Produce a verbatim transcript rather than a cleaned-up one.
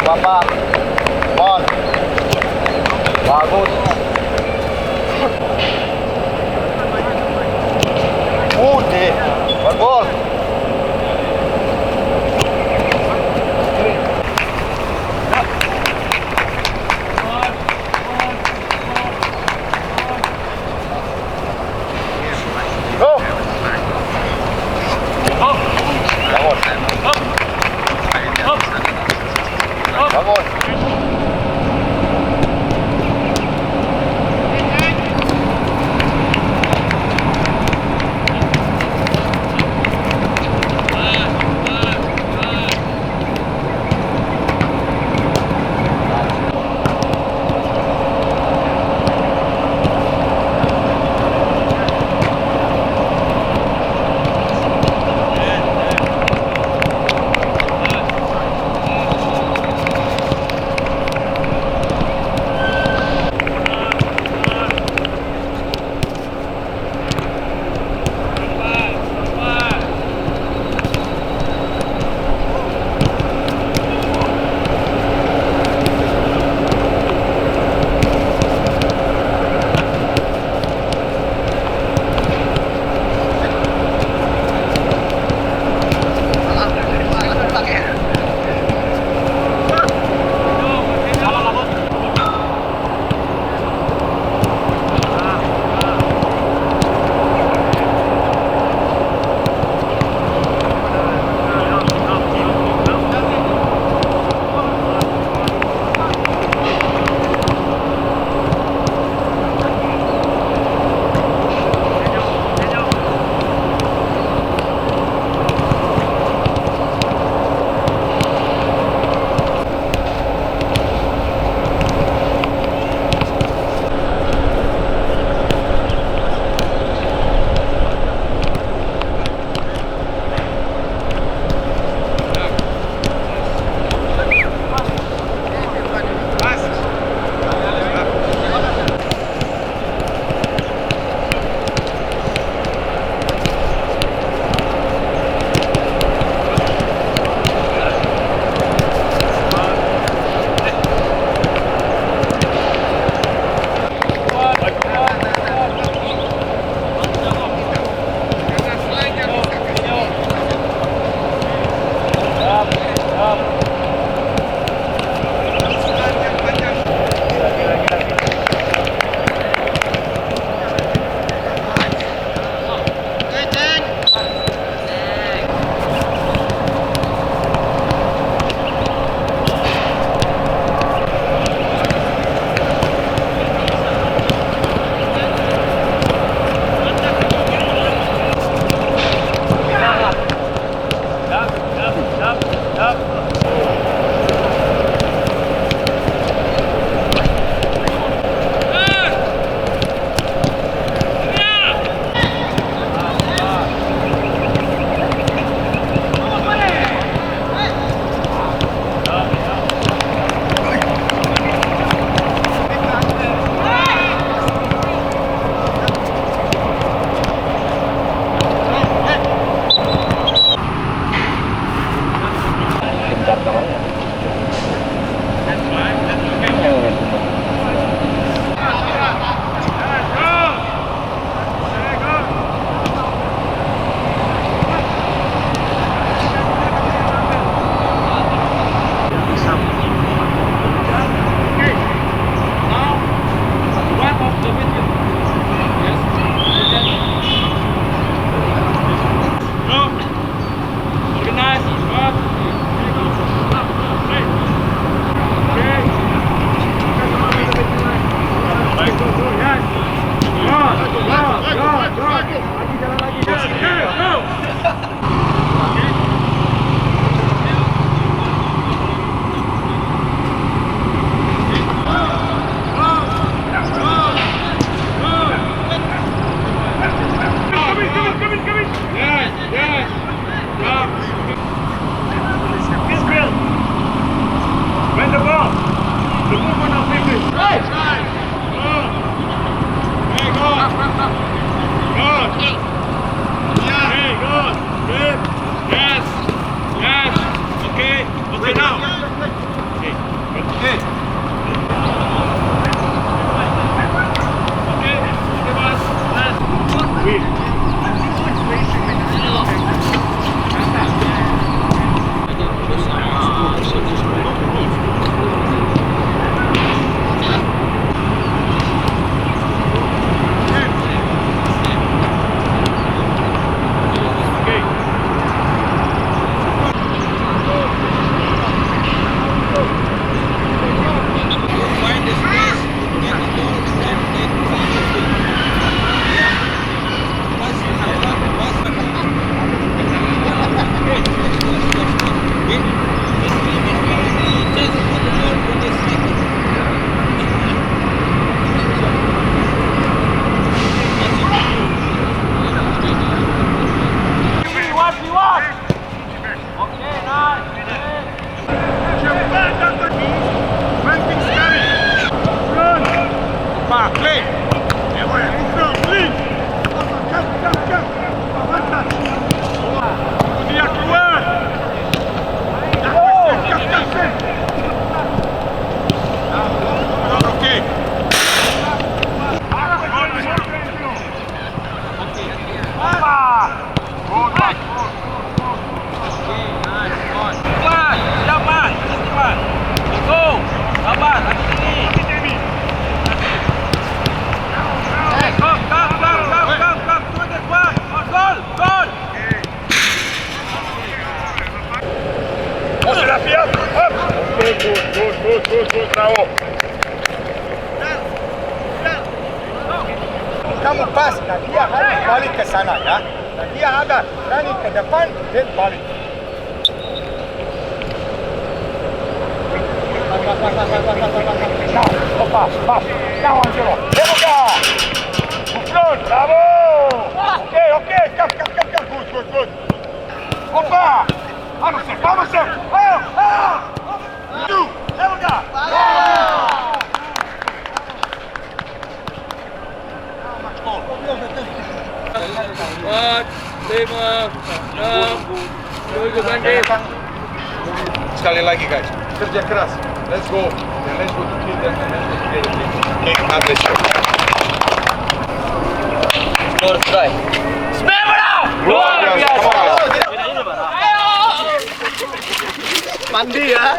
Bapak. Mon. Bagus. Putih. Bagus. Go! Bangun. Bangun. Good, good, good, good, good, bravo. Kamu pas, dan dia harus balik ke sana, ya. Dan dia ada berani ke depan, dia balik. Now, pas, pas. Now, Angelo. There we go. Good, bravo. Okay, okay. Come, come, come, come. Good, good, good. Opa! Vamos, Sir! Vamos, Sir! Ayo! Ayo! Maju! Ayo, udah! Empat, lima, enam, tujuh, banding. Sekali lagi, guys. Kerja keras. Let's go. And let's go to kill them. And let's go to kill them. Okay, God bless you. Lord Try. Luar biasa. Mandi ya.